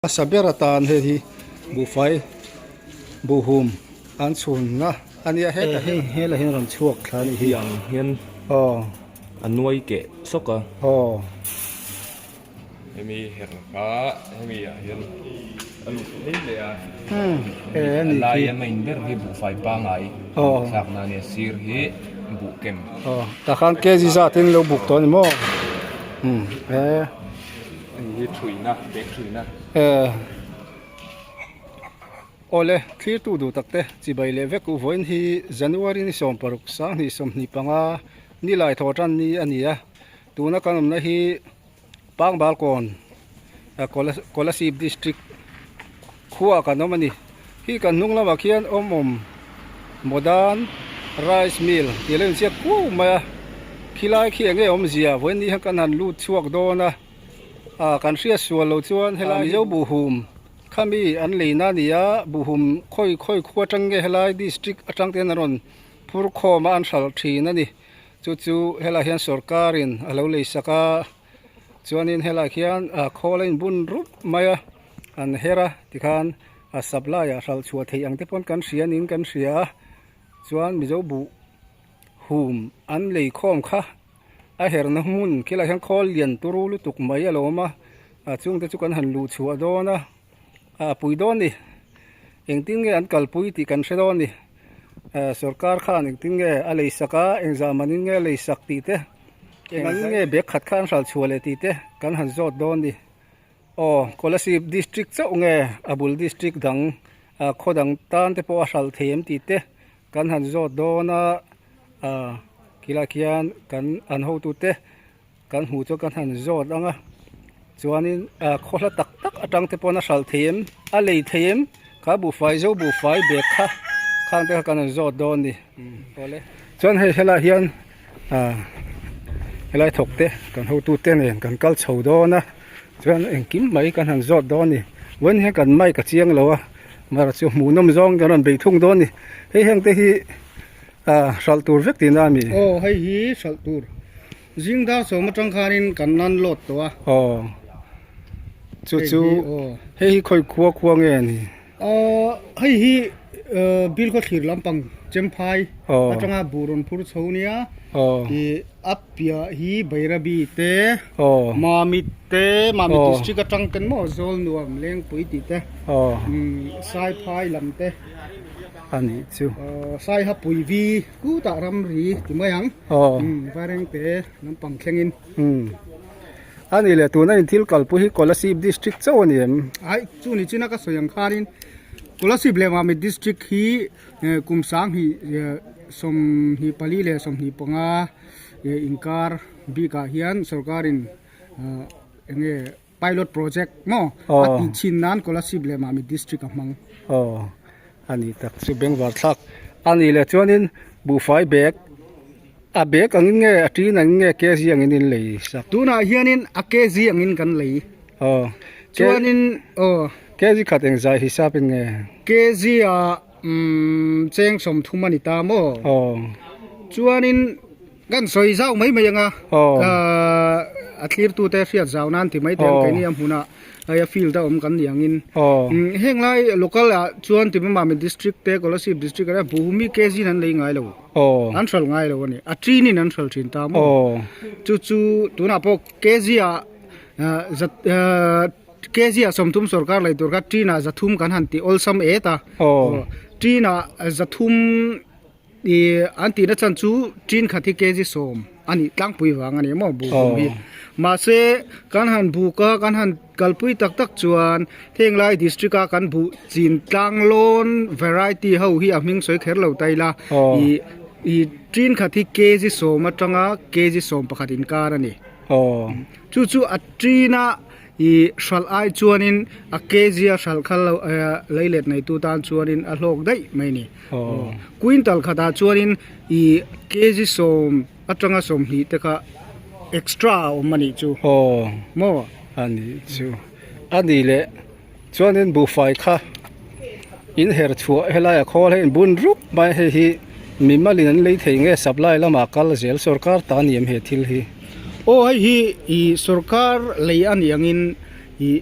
Hmasa ber atan hei hi buhfai buhhum an chhunna a nia hetah hian hela hian rawn chhuak thla a nih hi ang hian aw a nuai keh sawk a aw hemi herh kha hemi ah hian a lut phei leh a e a nih khi a laia main ber hi buhfai pangai aw thlakna a nia sir hi buh kem aw tah khan kg zat in lo buk tawh a ni maw umm e. Hei hi thuina bag thuina. Eh awle thlirtu duh tak te chibai leh vek u vawiin hi January ni 16 2025 nilai thaw tan ni a ni a tuna kan awmna hi Pangbalkawn Kolasib district khua kan awm a ni hi kan hnung lamah khian awm awm Modern Rice Mill tih a lo inziak kuau mai a khilai khi eng nge awmzia vawiin ni hian kan han lut chhuak dawn a. Ah kan hriat sual lo chuan helai Mizo buhhum khami an leina a ni a buhhum khawi khawi khua atang nge helai district atang te hian an rawn phur khawm a an hralh thin a ni chu chu helai hian sorkar in a lo lei sak a chuanin helai khian ah khawl a inbun rup mai a an her a tikhan a supply ah hralh chhuah theih ang te pawn kan hria niin kan hria a chuan Mizo buhhum an lei khawm kha. A herna hmun khilaiah hian khawl lian turu lutuk mai a lo awm a a chungte chu kan han luh chhuah dawn a a pui dawn a ni engtin nge an kalpui tih kan hre dawn a ni ah sorkar khan engtin nge a lei sak a engzah manin nge a lei sak tih te engangin nge bag khat kha an hral chhuah leh tih te kan han zawt dawn a ni aw Kolasib district chauh nge a bul district dang ah khaw dang tan te pawh a hralh thei em tih te kan han zawt dawn a. Ah khilai khian kan an hotute kan hmuh chu kan han zawt ang a chuanin ah khaw hla tak tak atang te pawn a hralh thei em a lei thei em kha buhfai zo buhfai bag kha khang te kha kan han zawt dawn a ni awle chuan hei helaiah hian ah helai thawk te kan hotute nen kan kal chho dawn a chuan engkim mai kan han zawt dawn a ni vawiin hian kan mic a chiang lo a mara chu hmuhnawm zawng kan rawn bei thung dawn a ni hei heng te hi. Ah hralh tur vek tihna a mi? Aw hei hi hralh tur. Zing dar sawm atang khanin kan nan load tawh a. Aw chu chu hei hi khawi khua khua nge a ni? Aw hei hi bil khaw thlir lampang Chemphai atanga buh rawn phur chho nia. Aw Ih a piah hi Bairabi te Aw Mamit te Mamit district atang ten maw Zawlnuam Lengpui tih te Aw Saiphai lam te. a nih chu. Aw Saiha Puivi kutah ramri ti mai ang. Aw. Umm Vairengte lampang thlengin. Umm a nih leh tuna in thil kalpui hi Kolasib district chauh a ni em? Ai chu ni china ka sawi ang khanin Kolasib leh Mamit district hi kum 20 24 leh 25 inkar bikah hian sorkarin enge Pilot project maw a tih chhin nan Kolasib leh Mamit district a hmang. Aw a ni tak chu bengvar thlak a nih leh chuanin buhfai bag a bag angin nge a tin angin nge kg angin in lei sak. Tunah hianin a kg angin kan lei. Aw chuanin aw kg khat engzai hisap in nge. Kg ah umm cheng 30 a ni ta maw. Aw chuanin. Kan sawi zau mai mai anga a thlirtute hriat zau nan ti mai te ang keini a hmunah hei a field a awm kan ni angin heng lai local ah chuan Timamami district te Kolasib district ah Buhumi kg in an lei ngai lo an hralh ngai lo a ni a tin in an hralh thin ta maw chu chu tunah pawh kg ah kg ah 30 sorkar lei tur kha tin ah 300 kan han ti awlsam et a tin ah 300 Ih an tihna chan chu tin khat hi kg 10 a nih tlangpui vang a ni maw buh kum hi mahse kan han buk a kan han kalpui tak tak chuan heng lai district a kan buh chin tlang lawn variety ho hi a hming sawi kher lo ta ila ih ih tin khat hi kg 10 atanga kg 11 inkar a ni chu chu a tin a. Ih hralh ai chuanin a kg a hralh kha lo eh leilet neitu tan chuanin a hlawk daih mai a ni. Quintal khatah chuanin ih kg 10 atanga 20 te kha extra a awm a nih chu. Maw? A nih chu. A nih leh chuanin buhfai kha in her chhuah helai a khawl hei in bun rup mai hei hi mimalin an lei thei nge supply lamah kal zel sorkar ta a ni em he thil hi. Aw hei hi ih sorkar lei a nih angin ih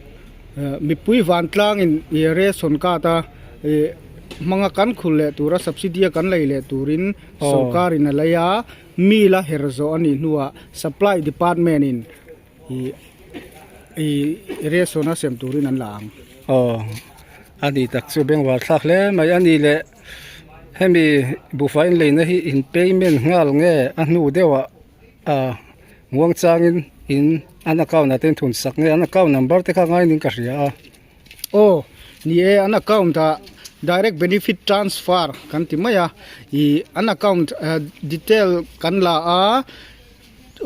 Mipui vantlangin i ration card a ih hmanga kan khul leh tura subsidy a kan lei leh turin sorkarin a lei a, mill a her zawh a nih hnuah supply department in ih ih ration a sem turin an la ang. Aw a ni tak chu bengvar thlak hle mai a ni le hemi buhfai in leina hi in payment nghal nge a hnu deuhah ah muang changin in an account ah te in thun sak nge an account number te kha ngainin ka hria a. Aw ni e an account ah direct benefit transfer kan ti mai a ih an account detail kan la a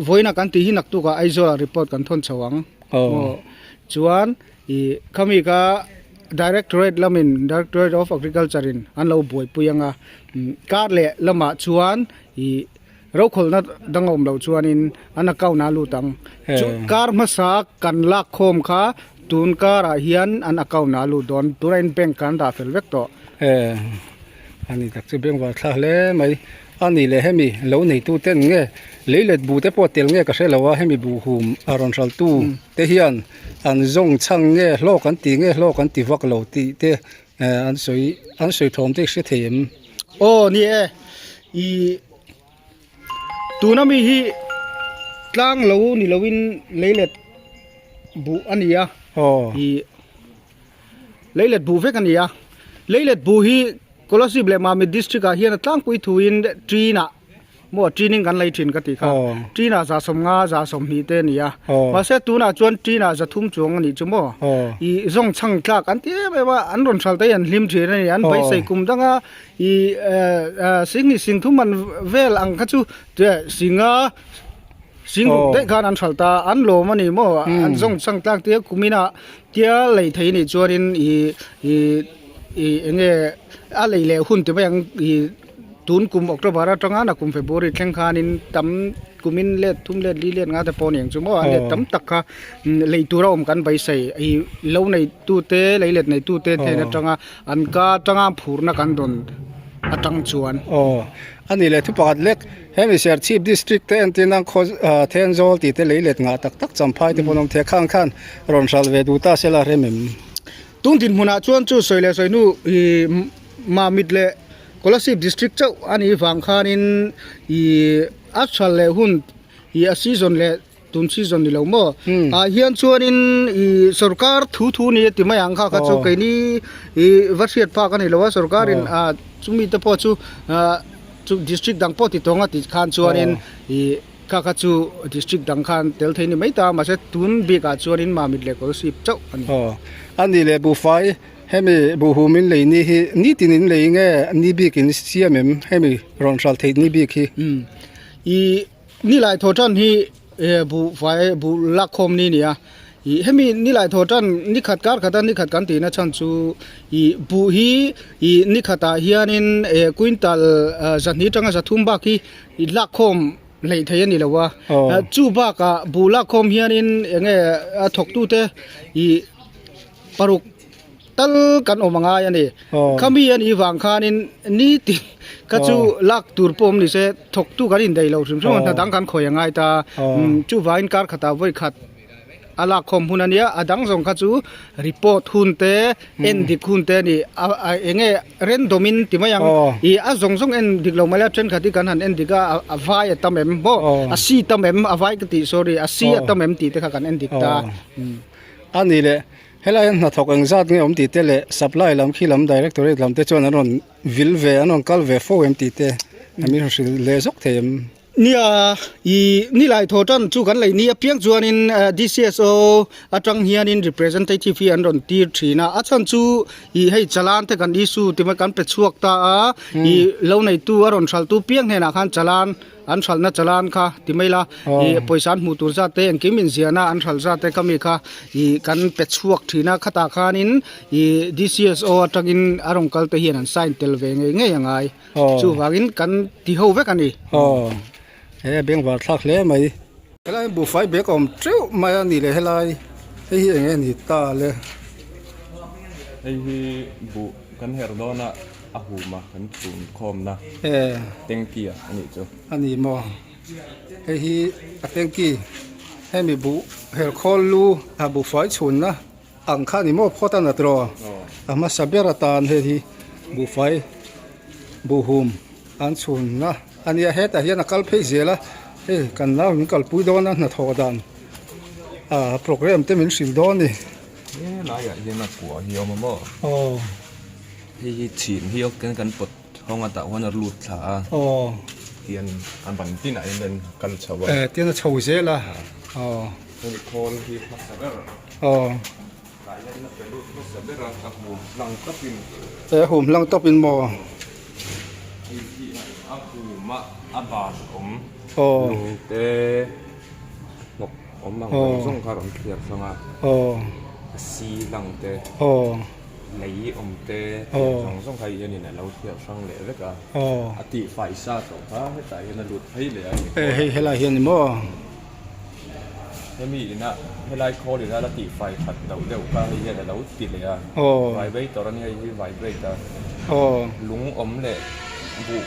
vawiin a kan tih hi naktuk ah Aizawl ah report kan thawn chho ang aw chuan ih khami kha directorate lamin directorate of agriculture in an lo buaipui ang a kar leh lamah chuan ih. Rokhawlhna dang a awm loh chuanin an account ah a lut ang. Chu kar hmasa kan lak khawm kha tun karah hian an account ah a lut dawn. Tunah hian bank kan dah fel vek tawh. E a ni tak chu bank var thla hle mai. A ni leh hemi lo neitu ten nge leilet bu te pawh tel nge ka hre lo a hemi buhhum a rawn hraltu te hian an zawng chhang nge hlawk an ti nge hlawk an ti vak lo tih te an sawi an sawi thawm te i hre thei em? Aw ni e ih. Tuna mi hi tlang lo ni loin leilet buh a ni a ih leilet buh vek a ni a leilet buh hi Kolasib leh Mamit district ah hian a tlangpui thuin ṭin ah maw ṭin in kan lei ṭhin ka tih kha ṭin ah 150 120 te a ni a mahse tunah chuan ṭin ah 300 chuang a nih chu maw ih zawng chhang tlak an ti em em a an rawn hral te hi an hlim ṭhin a ni an beisei kum dang a. Ih eh sing sing thum man vel ang kha chu singa sing ruk daih khan an hralh ta an lawm a ni maw an zawng chang tlak tia kumin ah tia lei thei a nih chuanin ih ih ih eng nge a lei leh hun ti mai ang ih tun kum October atanga nakum February thleng khanin tam kumin let thum let li let nga te pawh a ni ang chu maw a let tam tak kha lei tur a awm kan beisei ih lo nei tute lei let nei tute hnen atanga. An ka atanga phurna kan dawn atang chuan. Aw, a ni leh thu pakhat lek, hemi Serchhip District te entir nan khaw Thenzawl tih te lei let ngah tak tak Champhai te pawh an awm thei a, khang khan rawn hral ve duh ta sela rem em? Tun dinhmunah chuan chu sawi leh sawi hnu ih Mamit leh Kolasib District chauh a nih vang khanin ih a hral leh hun ih a season leh Tun season ni lo maw? Ah hian chuanin ih sorkar thu thu ni a ti mai ang kha kha chu keini ih va hriat phak a ni lo a sorkarin ah chumi te pawh chu ah chu district dang pawh ti tawng a tih khan chuanin ih kha kha chu district dang khan tel thei ni mai ta mahse tun bikah chuanin Mamit leh Kawlsip chauh a ni. Aw a ni leh buhfai hemi buhhum in lei ni hi nitin in lei nge ni bik in siam em hemi rawn hral theih ni bik hi? Ih. Nilai thaw tan hi buh fai buh lak khawm ni a ni a ih hemi nilai thaw tan ni khat kar khat a ni khat kan tihna chhan chu ih buh hi ih ni khatah hianin eh quintal zahnih atanga zathum bak hi ih lak khawm hleih theih a ni lo a chu bakah buh lak khawm hianin eng nge a thawktute ih paruk. Tal kan awm a ngai a ni. Khami a nih vang khanin nitin kha chu lak tur pawh awm ni se thawktu kan indaih lo hrim hrim a, hna dang kan khawi a ngai ta. Chuvangin kar khatah vawi khat a lak khawm hun a nia, a dang zawng kha chu report hun te, en dik hun te a ni. Eng nge random in ti mai ang, ih a zawng zawng en dik lo mai la thenkhat hi kan han en dik a, a vai a tam em maw, a si tam em, a vai ka tih sorry, a si a tam em tih te kha kan en dik ta. A ni leh. Helai hian hnathawk eng zat nge awm tih te leh supply lam khi lam directorate lam te chuan an rawn vil ve an rawn kal ve fo em tih te a min rawn hrilh leh zawk thei em. Nia ih nilai thaw tan chu kan lei ni apiang chuanin DCSO atang hianin representative hi an rawn tir thin a, a chhan chu ih hei chalan te kan issue ti mai kan pe chhuak ta a ih lo neitu a rawn hralhtu piang hnenah khan chalan An hralhna chalan kha ti mai la ih pawisa an hmuh tur zat te engkim inziahna an hralh zat te kha mi kha ih kan pe chhuak thin a khatah khanin ih D_C_S_O atangin a rawn kal te hian an sign tel ve ngei ngei a ngai chuvangin kan ti ho vek a ni. Aw he bengvar thlak hle mai. Helai buhfai bag a awm teuh mai a ni leh helai hei hi eng nge ni ta le. Hei hi buh kan herh dawn a. A hum a kan chhun khawmna tanky a anih chu. A ni maw? Hei hi a tanky hemi buh herkhawl lu a buhfai chhunna Ang kha ni maw phawt a nat rawh. A hmasa ber atan hei hi buhfai buhhum an chhunna a nia hetah hian a kal phei zel a hei kan nau min kalpui dawn a hnathawh dan ah program te min hrilh dawn a ni. He laiah hian a kua hi a awm a maw? Aw. Hei hi chhin hi awk kan pawt hawng a tah huan a lut thla a. Aw. Tian a ban tinah hian an kal chho a. Eh tian a chho zel a. Aw. Hemi khawl hi hmasa ber. Aw. Tah hian a pe lut hmasa ber a, a hum hlang tawpin. Eh hum hlang tawpin maw? Hei hi a hum a, a ban awm. Aw. Lung te hnawk awm ang zawng zawng kha a rawn thliar hrang a. Aw. A si hlang te. Aw. Lei awm te thliar zawng zawng kha hianin a lo thliar hrang leh vek a. Aw. A tihfai sa tawh kha hetah hian a lut phei leh a ni. Eh hei helai hian ni maw? Hemi ina helai khawl ina la tihfai khat loh deuh kha hei hian a lo ti leh a. Aw. Vibrator a nia hei hi vibrate a. Aw. Lung awm leh buh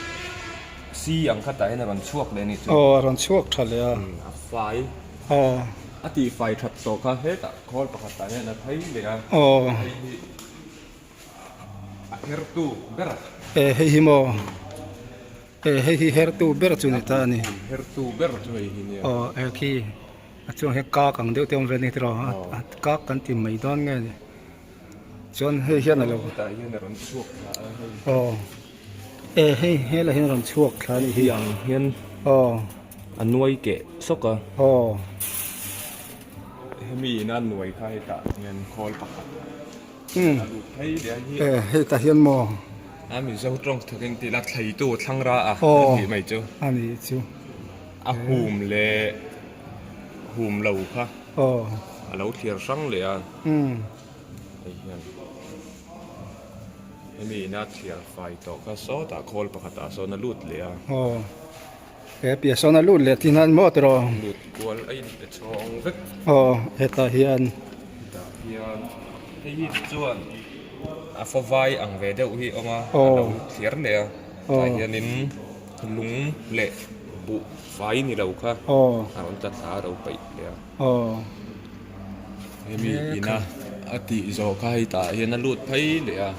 si ang khatah hian a rawn chhuak leh a nih chu. Aw a rawn chhuak tha leh a. A fai. Aw. A tihfai that tawh kha hetah khawl pakhatah hian a phei leh a. Aw. Hei hi a hertu ber. Eh hei hi maw. Eh hei hi hertu ber chu ni ta a ni. Hertu ber chu hei hi nia. Aw eh khi a chuang hian kak ang deuh te awm ve a ni tiraw a kak kan ti mai dawn nge ni chuan hei hian a lo. Hetah hian a rawn chhuak thla a hei. Aw eh hei helai hian a rawn chhuak thla a nih hi. Hei ang hian aw a nuai keh sawk a. Aw. Hemi ina nuai kha hetah hian khawl pakhat. A lut phei leh a hi. Eh hei tah hian maw. A Mizo tawng thakin tih la thleitu thlang ra a aw tih mai chu. A nih chu. A hum leh hum lo kha. Aw. A lo thliar hrang leh a. Umm. Hei hian hemi ina thliar fai tawh kha sawtah khawl pakhatah sawn a lut leh a. Aw. He piah sawn a lut leh tih nan maw tiraw? Lut kual a inpe chhawng vek. Aw hetah hian. Hetah hian hei hi chuan a fawvai ang ve deuh hi a awm a a lo thliar leh a tah hianin lung leh buh fai ni lo kha a rawn tla thla a lo paih leh a. Hemi ina a tih zawh kha hei tah hian a lut phei leh a.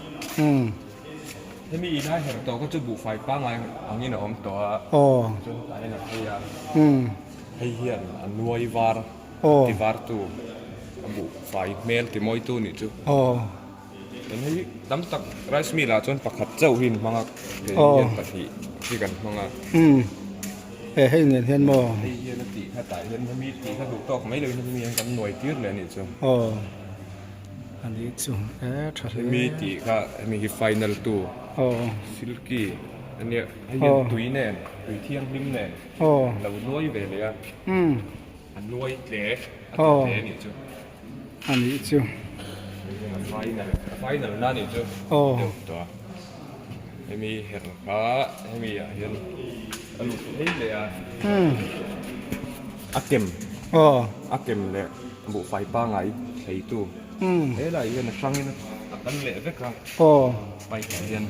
Hemi ina herh tawh kha chu buhfai pangngai angin a awm tawh a, chuan hetah hian a phei a, hei hian a nuai var ti var tu a buhfai hmel ti mawi tu nih chu. Chuan hei tam tak rice mill ah chuan pakhat chauh hi an hmang a, kei hian pahnih hi kan hmang a. Hei nen hian maw? Hei hian a tih kha tah hian hemi tih kha duh tawk mai lovin hemi hian kan nuai tir leh a nih chu. A ni chu e tha hle. Hemi tih kha hemi hi final tu silky a nia hei hian tui nen tui thianghlim nen a lo nuai ve leh a a nuai tle a ti tle a nih chu a nih chu a final a final na nih chu deuh tawh a hemi herh kha hemi ah hian a lut phei leh a a kem a kem leh buhfai pangai thleitu helai hian a hrangin a kal leh vek a bike ah hian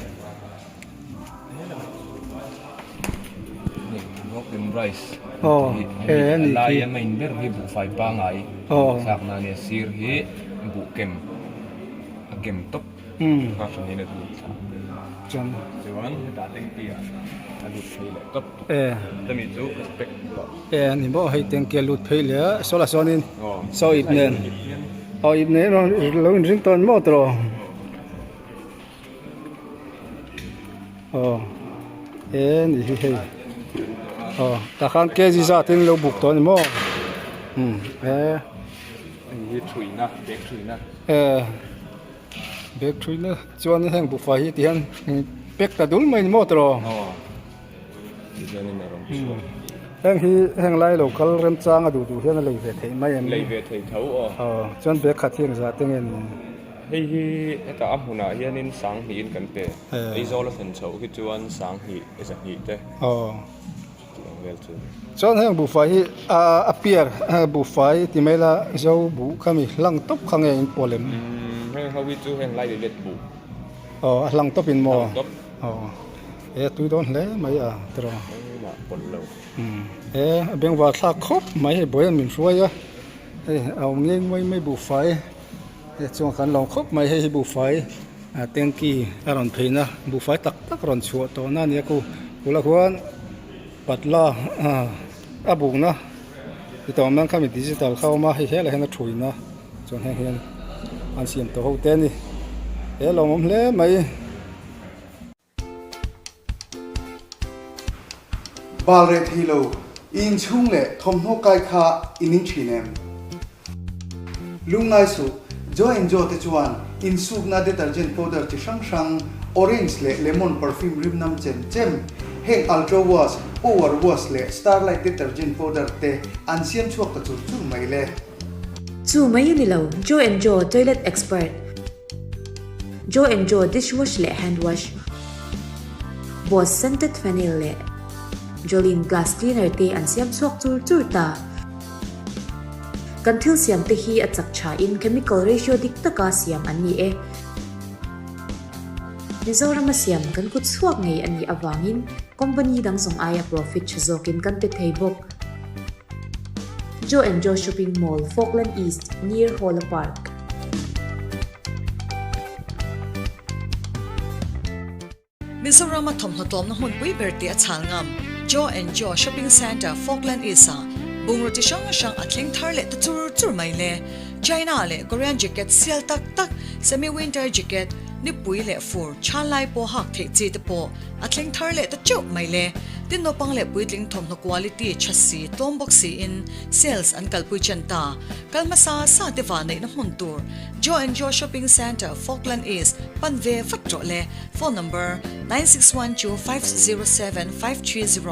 broken rice a lai a main ber hi buhfai pangai thlakna a nia sir hi buh kem a kem tawp a hran in a lut thla chuan hetah tanky ah a lut phei leh tawp chumi chu ka spec tawh. E ani maw hei tanky a lut phei leh a sawlah sawnin saw ip nen aw ip nen lo inring tawn maw tawh aw e ni hi hei aw tah khan kg zat in lo buk tawh ani maw um e hei hi thuina bag thuina e bag thuina chuan heng buhfai hi tihian pack ta dul mai ani maw tawh aw. Tihianin a rawn chhuak. Heng hi heng lai lo kal remchang a duh duh hian a lei ve theih mai em? Lei ve thei tho aw. Aw, chuan bag khat hi engzah te nge ni? Hei hi heta a hmunah hianin sanghnihin kan pe. Aizawl a thlen chhoh hi chuan sanghnih zahnih te. Aw. Tih ang vel chu. Chuan heng buhfai hi a piar buhfai ti mai la zo buh kha mi hlang tawp kha nge in pawh lem? Heng ho hi chu heng lai leh let buh. Aw, a hlang tawp in maw? Hlang tawp. Aw. E tui dawn hle mai a tiraw. Engmah pawlh lo. Umm e a bengvar thlak khawp mai hei buai an min hruai a hei a awm ngei mai mai buhfai. Hei chuan kan lawm khawp mai hei hi buhfai tanky a rawn pheina buhfai tak tak rawn chhuah tawhna a nia ku bulah khuan patla a bukna ti tawh ang khami digital kha a awm a hei helaiah hian a thuina chuan heng hian an siam tawh ho te a ni he lawmawm hle mai. Bal reh thei lo, i inchhung leh thawmhnaw kai kha i ning thin em? Lungngai suh, Joe and Joe te chuan insukna detergent powder chi hrang hrang, orange leh lemon perfume rim nam chem chem, heng Ultra Wash, Power Wash leh Starlight detergent powder te an siam chhuak ta chur chur mai le. Chu mai a ni lo, Joe and Joe toilet expert. Joe and Joe dishwash leh hand wash, Boss scented phenyl leh Jolene glass cleaner te an siam chhuak chur chur ta. Kan thil siam te hi a chak tha in chemical ratio dik taka siam an ni e. Mizorama siam kan kut chhuak ngei a nih avangin company dang zawng aia profit tha zawkin kan pe thei bawk. Joe and Joe Shopping Mall, Falkland East, near Hawla Park. Mizorama thawmhnaw tlawmna hmunpui ber tih a chhal ngam, Joe and Joe Shopping Centre, Falkland East-ah bungraw chi hrang hrang a thleng thar leh ta chur chur mai le. China leh Korean jacket sial tak tak, semi-winter jacket, nipui leh fur, chhan lai pawh hak theih chi te pawh a thleng thar leh ta teuh mai le. Tin naupang leh puitling thawmhnaw quality tha si, tlawm bawk siin sales an kalpui chen ta. Kal hmasa sa te va neihna hmun tur Joe and Joe Shopping Centre, Falkland East, pan ve vat rawh le. Phone number, 9612507530.